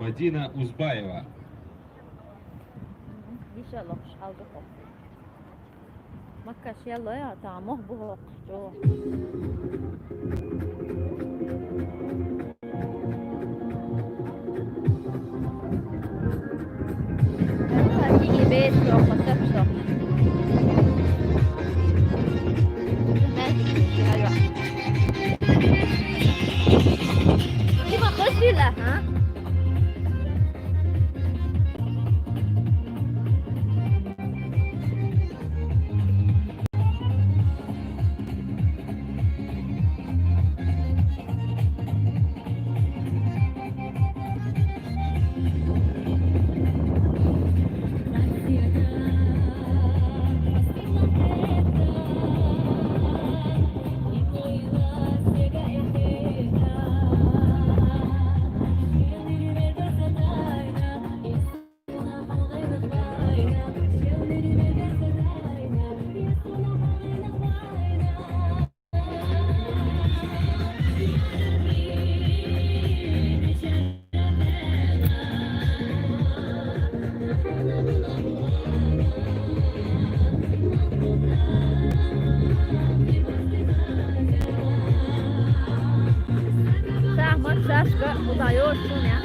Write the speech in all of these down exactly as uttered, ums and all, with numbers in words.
Мадина Узбаева. Иншалла, хуш хьалга хо. Маккаш ялла я, тамох бу хо. Чо. Кима хосила, а? Сагман шашка удайошуня.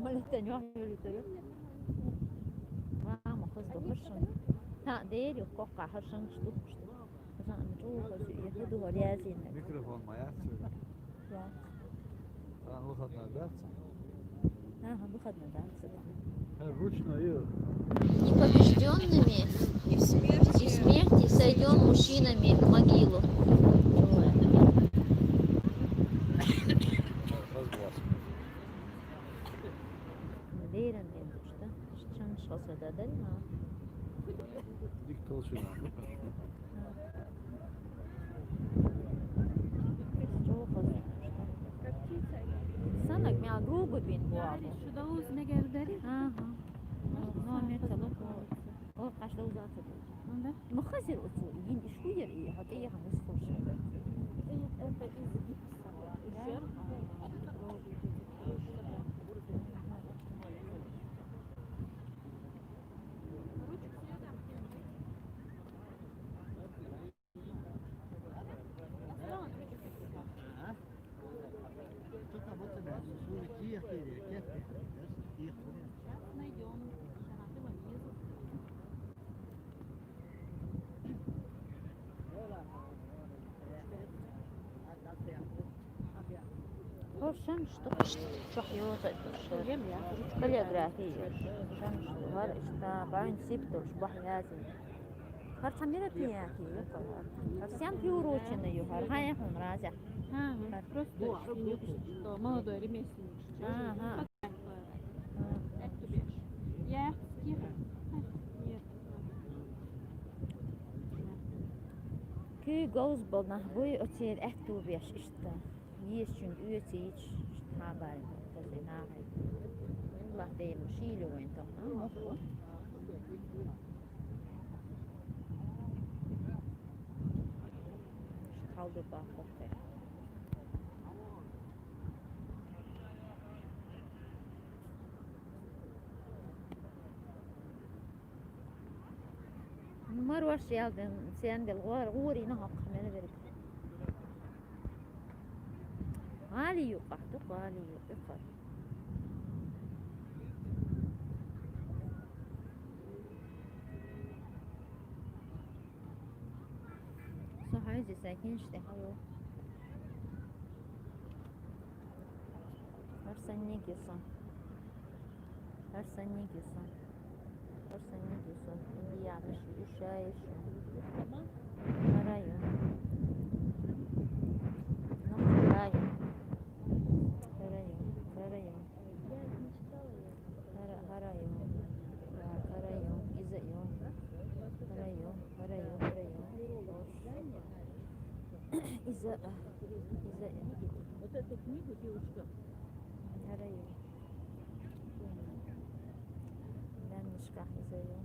Летта нёхьа летта. Мама, хоза духаршан. Та, дери, кокка, харшан штук, штук. Хоза, ам, чу, хоза, я, хоза, хоза, я, зинна. Микрофон моя, всё. Да. А, выходной, да? Ага, выходной, да, всё. Э, ручной, э. Непобеждёнными и в смерти сойдём мужчинами в могилу. Лерэн дэн душта. Чанга шалса да дэн, а? Дик толщина. Чохо. Санак, мя, грубо бин буа. Шуда уз мегер дери. Ага. Номер телефон. О, кашта узатса. Анда? Махазир уцу, йин ишкуер и, хата я хамыс хош. Хошан, что шох ёза душар. Каллиграфия. Шан, что гар, что байн сип душ, бах язин. Хар хамира пияки, хар сям пиурочина ю, хар хая хун разя. Ага, просто что молодой ремесленник. Ага. Как тебе? Я стиха. Нет. Күй гоз болна, буй отсер экту беш ишта. Еш чүн үеси ич хабар. Тозинахай. Бах дейм шилю вен тохна. Мохо. Калды бах окей. Мар ваш ялдын, сен дел гор, гор ина хак мени берик. Гали юк, ахту гали юк, юк. Сахай зе сакин ште хало. Арсанни гисон. Арсанни гисон. Арсанни гисон. Инди ямыш, ишаеш. Район. Ну, район. Район. Район. Хара-, харайо. Харайо. Изайо. Харайо. Харайо. Харайо. Иза. Иза. Вот эту книгу девушка. Харайо. Даннышка изайо.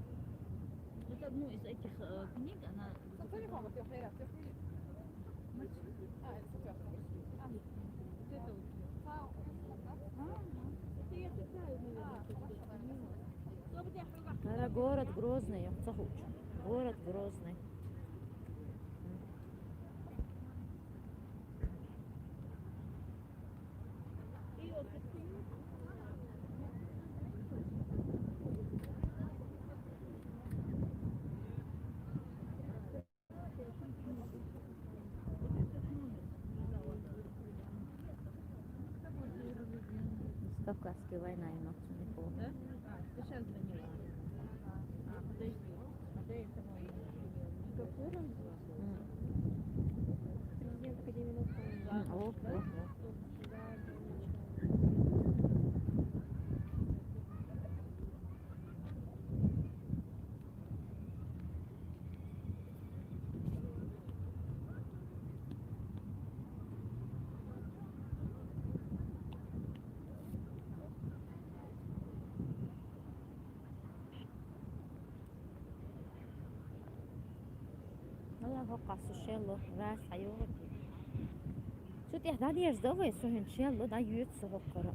Вот одну из этих, э, книг, она Ара город Грозный, я хочу. Город Грозный. Кавказская война, я могу не помню. Да? А, ты сейчас занимаешься. А, подожди. А до этого я не видела. Гафуров? М. Президент Академии наук, по-моему. Да. М, о, о, о. Да, да, да. Валлахи, хӀокху сушелло, ваьш хьайогӀу. Цу тӀехь дӀадерза вай, со хӀинца шелла дӀайоьцу со хӀокхара.